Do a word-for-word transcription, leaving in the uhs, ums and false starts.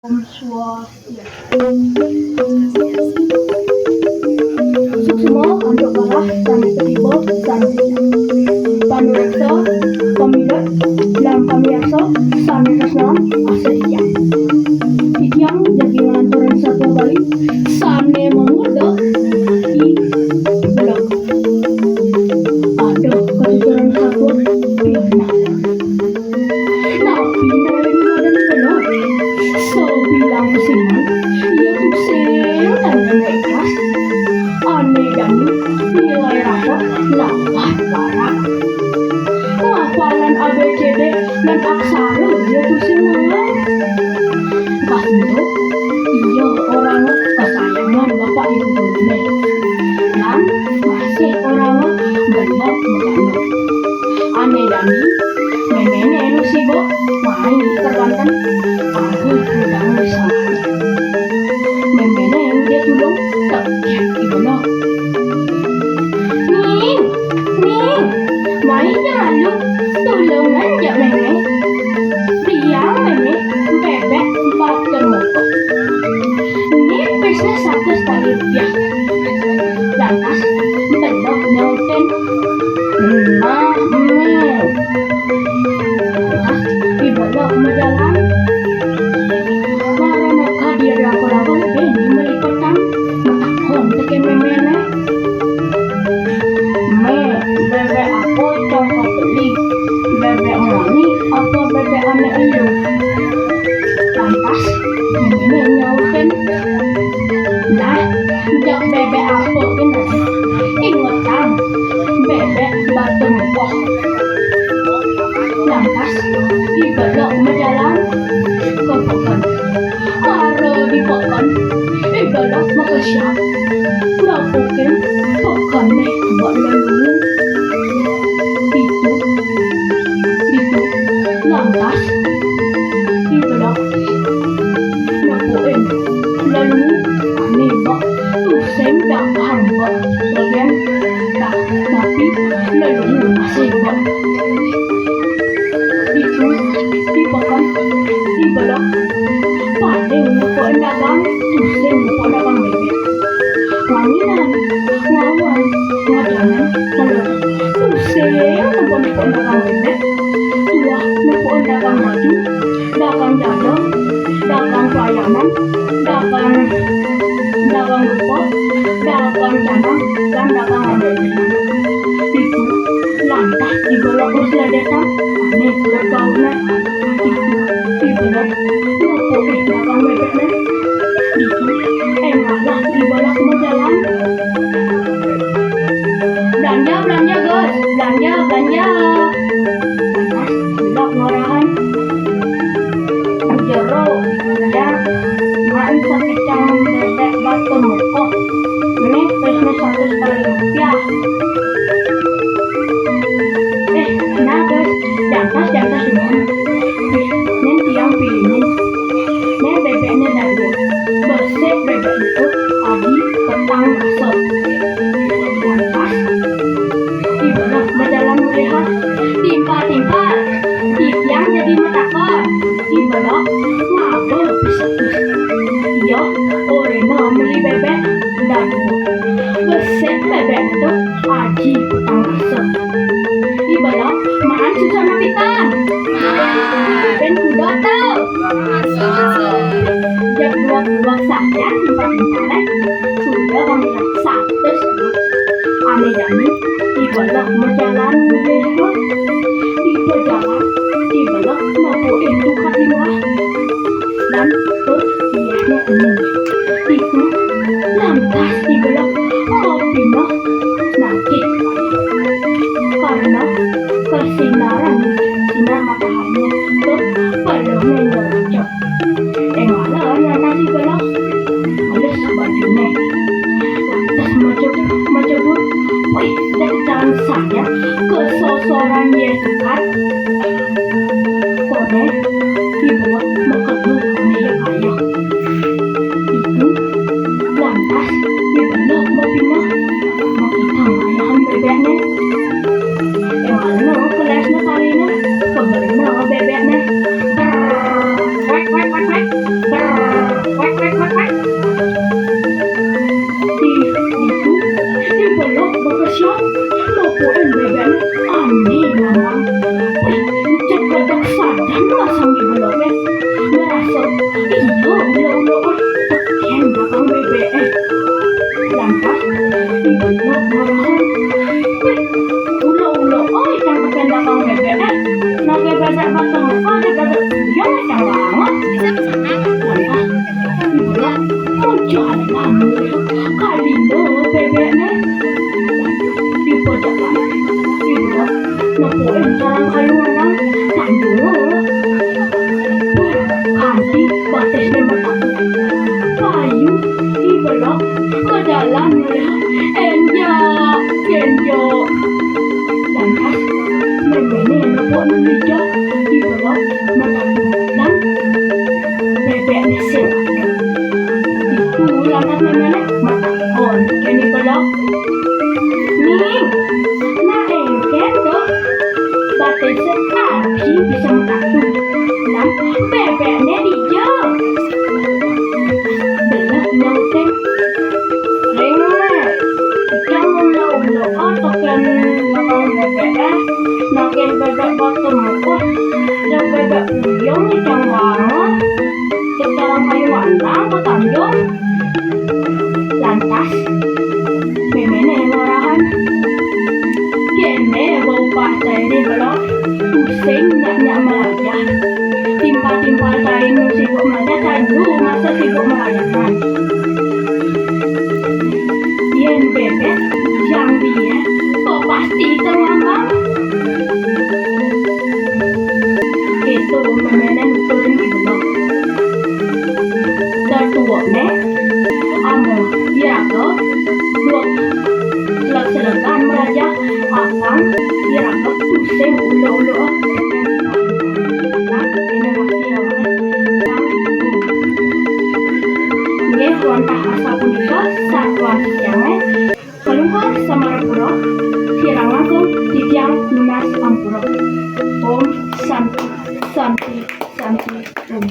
Om Swastiastu. Suksma antuk galah sané katiba sané titiang. Panuréksa, pamilet, lan pamiarsa sané tresnang asih titiang. Titiang jagi nglanturang satua Bali sané mamurda I Belog. Ada katuturan satua pianak. Napi nalin badan kena? Sabilang pesiman, ia pusing tan ikhlas. Ané jani nilai rasa lapas barak. Ngafalan A B C D lan aksara ia tusing nawang. Pas ento, ia orahanga kasayangan bapak ibu guruné. Lan masih orahanga Belog magana. Ané jani, méméné anu sibuk main di perbankan, anggon kudang di sawahné. Méméné anu dia tulung, tegép I Belog. "Ning, Ning, mai ja malu, tulungan ja mémé. Beliang mémé bébék batur mukuh. Nipisné satus kalih rupiah." Lantas, Belog nyautin, "Nah, Mé." Nah, I Belog majalan. Mara maka dia diangkut-angkut, bini meli petang, matakon tekén méméné. "Mé, bébék apa cang kabeli? Bébék murni apa bébék ané elu?" Lantas, méméné nyautin, "Nah, jak bébék apa kéné? Ingetang, bébék batur mukuh." Lantas, I Belog majalan ka peken. Mara di peken, I Belog makesiab nepukin pekenné ba lelungun. Ditu, ditu, lantas, I Belog nepukin lelungun ané ba tusing dagang ba bagian ta-, tapi lelungun masih ba. Ditu, di peken, I Belog paling nepukin dagang, tusing nepukin dagang bébék. Wanginan, ngawan, ngadanan, ngelor. Tusing sampun nepukin dagang bébék, tuah nepukin dagang baju, dagang jada, dagang pelayanan, dagang, dagang gempok, dagang canang, lan dagang lambék. Ditu, lantas I Belog wus ledetan, ané kulit gaunné. Ditu, I Belog nepukin dagang bébékné. Ditu, énggalah I Belog majalan. "Belanja, belanja, Gus, belanja, belanja." Lantas, I Belog ngorahan, "Jero, ya, maan sakicang bébék batur mukuh. Nipisné satus kalih rupiah." "Eh, nah, Gus, jantas, jantas, nuhun. Ih, nén tiang pilih, nén. Né bébékné dadu. Besik bébékné to, adi petang rasa." Lantas, I Belog majalan melihat. "Timpal-timpal, titiang jadi matakon." I Belog ngaba pisetus. "Iya, Orina meli bébék dadu. Besik bébékné to, aji petang rasa." I Belog maan susah napitan. Maan. Bén kuda to. Masuk. Jak duak-duak saja timpal-timpalé. Sudah kami satus. Ané jani, I Belog majalan mulih. Di pajalan, I Belog nepukin tukad liwah. Lan tur liahné ening. Ditu, lantas I Belog mapineh nagih. Karena kasinaran sinar matahariné tur peluhné nyerocok. Énggalan lantas I Belog ngelus bajuné. Lantas majebur, majebur, wih, dadi jalan saya kesosoran Iya, ula-ula, oi, tekén belakang bébéké. Lantas, Ki Belok marahan. Wéh, ula-ula, oi, cang tekén belakang bébéké. Naké bébék batu muka, dibék buyung, cang banget. Lantas, Ki Belok, muncul lagi. Kalina bébékné. Dipojokan, Ki Belok nepukin sarang kayu ngenang, tanjung. Wah, kanti batisné matatu. Payu Ki Belok ka dalan, énjak, énjak. Lantas, méméné nepuk nang dija, Ki Belok matatu lan bébékné sing. Ditu lantas méméné matakon kén Ki Belok. "Ning, nah éngkén to, batisé adi bisa matatu. Lan bébékné dija?" Belok nyautin, "Ring, Mék, cang ula-ula tekén belakang bébéké, nagih bébék batu muka, dibék buyung, cang banget. Dibék sarang kayu ngenang ka tanjung." Lantas, méméné marahan. Kéné bau patai Ki Belok, pusing nyak-nyak malajah. Timpal-timpal tai nu sibuk malajah, tai nu masih sibuk malajah. Yén bébék, cang biyé, kok pasti kemambang. Kéto méméné nuturin Ki Belok. Datuané, amun iraga duk seleg-selegan malajah, apang iraga tusing ula-ula. Nah, ini masih awal. Nggih, wantah asapunika satuan titiangé. Kalungkur samarapura, kirang langkung titiang nunas ampura. Om Santi, Santi, Santi, Om.